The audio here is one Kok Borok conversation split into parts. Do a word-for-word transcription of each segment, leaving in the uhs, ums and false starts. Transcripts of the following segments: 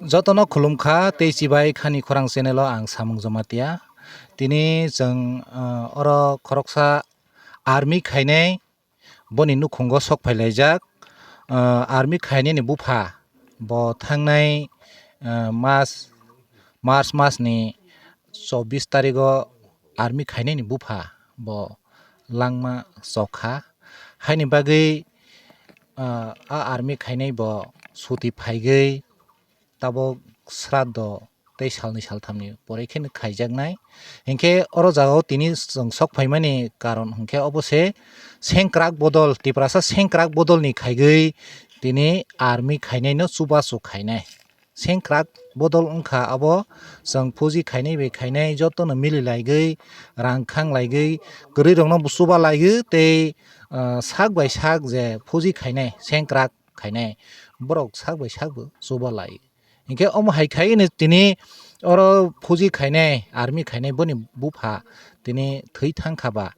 Jotono khulumkha tei chibai khani khorang channel o ang Samung Jamatia. Tini chwng, ah, oro khoroksa army khainai boni nukhungo sok phailaijak. Ah, army khainani bupha bo thangnai, ah, mas, March masni chobbish tarigo army khainani bupha bo langma chokha. Haini bagwi, ah, a army khainai bo suti phaigwi tabok sraddho tei salnwi salthamni pore kheno khaijaknai. Hinkhe oro jagao tini chwng sok phaimani karon hinkhe obo se sengkrak bodol, Tiprasa sengkrak bodolni khaigwi tini army khainaino chubachu khainai. Sengkrak bodol wngkha abo chwng phuji khainai bai khainai jotono mili laigwi, rang khang laigwi, kwrwi rokno bo chuba laigwi tei, ah, sak bai sak je phuji khainai sengkrak khainai borok sak bai sak bo chuba lai. Hinkhe omo hai khai no tini oro phuji khainai, army khainai boni bupha tini thwi thang kha ba.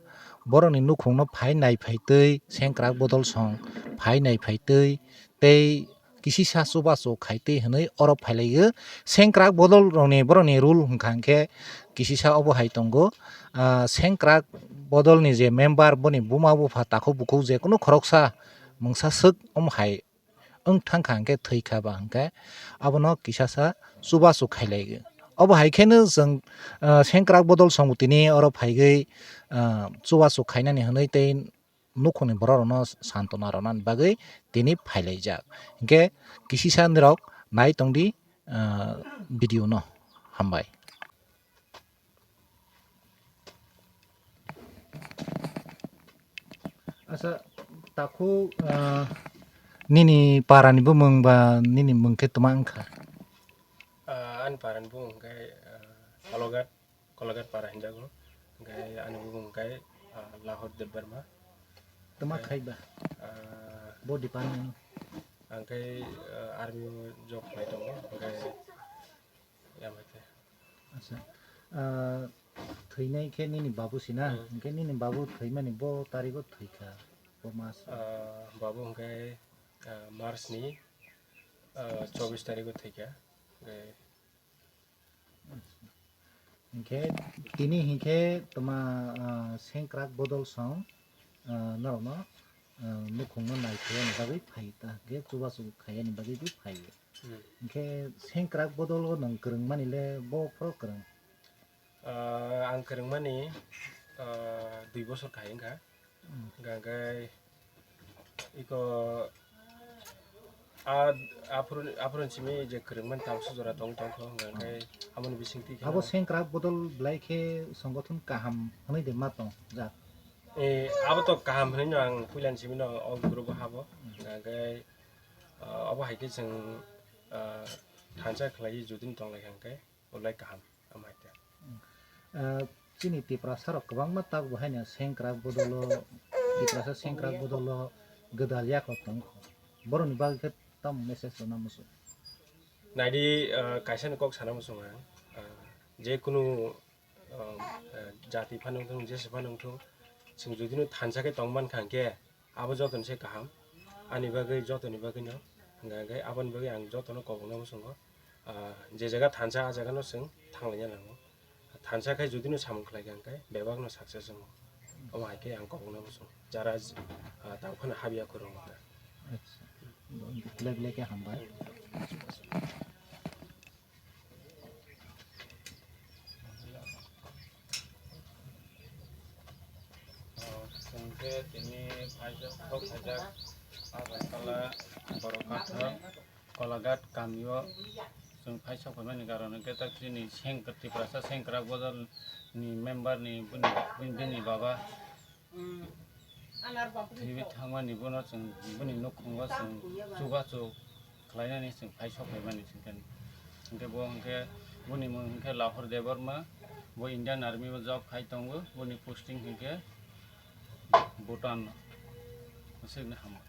Borokni nukhungno phai nai phai twi sengkrak bodol song phai nai phai twi tei kisisa chubachu khai twi hwnwi oro phai lai o. Sengkrak bodol rokni borokni rule hwnkha hinkhe kisisa obo hai tongo. Ah, sengkrak bodolni je member boni buma bupha takhuk bukhuk je kunu khoroksa mungsa swk omo hai wng thang kha hinkhe thwi kha ba hinkhe abono kisasa chubachu khai lai o. Obo hai kheno chwng, ah, sengkrak bodol song bo tini oro phaigwi, ah, chubachu khainani hwnwi tei nukhungni borok rokno santona rwnani bagwi tini phailaijak. Hinkhe kisisa nirok nai tongdi, ah, video no. Hambai. Acha, takhuk, ah, nini parani bumung ba nini mung khe tma wngkha? Ah, ani parani bumung khe, ah, Kologat. Kolagat para hinjago. Hingke ani bumung hingke, ah, Lahor Debbarma. Tama khai ba? Ah, bo department no? Ang khe, ah, army o job khlai tongo. Hingke yamate. Acha. Ah, thwinai khe nini babu sina? Hmm. Hingke nini babu thwimani bo tarigo thwikha, bo mas? Ah, babu hingke, ah, March ni, ah, chobbish tarigo thwikha. Hingke Hinkhe tini hinkhe tma, ah, sengkrak bodol song, ah, norokno, ah, nukhungno naithokna bagwi phai ta, hinkhe chubachu khaiyani bagwi bo phai. Hmm. Hinkhe sengkrak bodol o nwng kwrwngmani le bo phoro kwrwng? Ah, ang kwrwngmani, ah, dui bosor khai wngkha. Hingkha khe iko a, aphuru, aphuru simi je kwrwngmani tamsa jora tong tongkho, hingkha khe aboni bisingtwi khe abo no sengkrak bodol belai khe songothon kaham hwnwi de ma tong jak. Eh, abo to kaham hwnwi no ang puilani simi no o group o habo. Hingkha khe, ah, abo hai khe chwng, ah, thansa khlaiwi jotoni tong lai kha hingkhe. Belai kaham, amai te. Ah, chini Tiprasa rok kwbangma tak bo haino sengkrak bodolo, Tiprasa sengkrak bodolo gwdal yakhok tongkho. Borokni bagwi khe tamo message rwna muchung? Naidi, ah, kaisa ni kok sana muchung ang. Ah, je kunu, ah, ah, jati phano wngthung, jesa phano wngthung, chwng jodi no thansa khe tong mankha hwnkhe, abo jotoni se kaham, ani bagwi, jotoni bagwino. Hingkha khe aboni bagwi ang jotono kobokna muchungo. Ah, je jaga thansa, ah jagano chwng thanglaina nango. Thansa khe jodi no samung khlai kha hingkhe bebakno success wngo. Omo hai khe ang kobokna muchungo. Jara, ah, tamo phano habya kwrwng wngkha. Acha. Belai belai khe hambai. Chwng khe tini phaijak, sok phaijak, Agartala, Borokatha, Kolaghat kamio chwng phai sok phaimani karon hwnkhe tak chini seng-, Tiprasa sengkrak bodolni memberni bini, bini baba thwiwi thangmani bono chwng bini nukhungo chwng chubachu khlainani chwng phai sok phaimani chwng khe. Hwnkhe bo hwnkhe boni mung hwnkhe Lahor Debbarma, bo Indian Army o job khai tongo, boni posting hwnkhe Bhutan. Aswkno hamo.